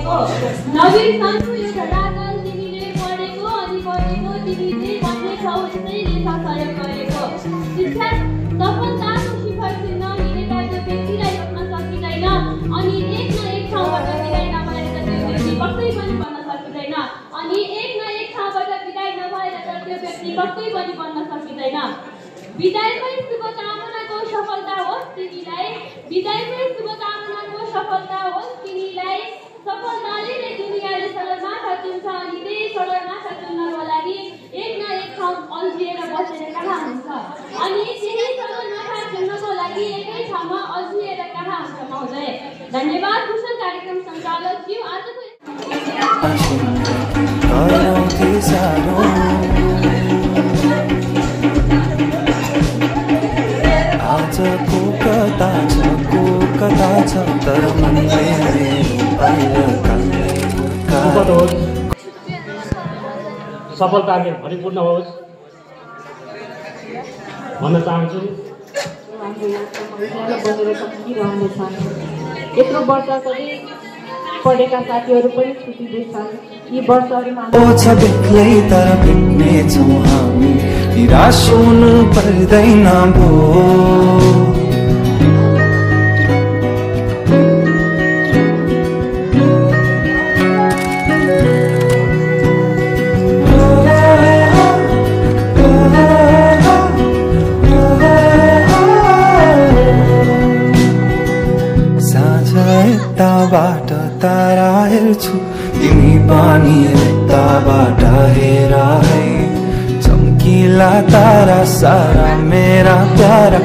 पढेको नवीन सन्छु एउटा रागल तिमीले पढेको अनि पढेको तिमीले भन्ने छौ त्यसैले सहयोग गरेको शिक्षा सफलताको शिखर छुन हिँडेका त्यो व्यक्तिलाई रोक्न सकिँदैन अनि एक न एक ठाउँबाट विदाई नभएर त त्यो व्यक्ति पक्कै पनि बन्न सकिँदैन अनि एक न एक ठाउँबाट विदाई नभएर त त्यो व्यक्ति पक्कै पनि बन्न सकिँदैन विदाईमै शुभकामनाको सफलता होस् तिमीलाई विदाईमै शुभकामनाको सफलता होस् तिमीलाई सफलताले नै दुनियाँले सगरमाथा चुन्छ अनि त्यही सगरमाथा चुन्नको लागि एक न एक ठाउँ अल्झिएर बसेर कहाँ हुन्छ अनि त्यही सगरमाथा चुन्नको लागि एकै ठाउँमा अल्झिएर कहाँ हुन्छ महोदय धन्यवाद कुशल कार्यक्रम सञ्चालक ज्यू आजको आजको कता छ तर मनले सफलताले भरिपूर्ण होस् भन्न चाहन्छु। यत्रो वर्षसरी पढेका साथीहरू पनि छुटिँदैछन् यी वर्षहरूमा बेग्लै तर भेट्नेछौँ हामी निराश हुनु पर्दैन भो बाट तारा हेर्छु तिमी पानी यताबाट हेर है चम्किला तारा सारा मेरा प्यारा।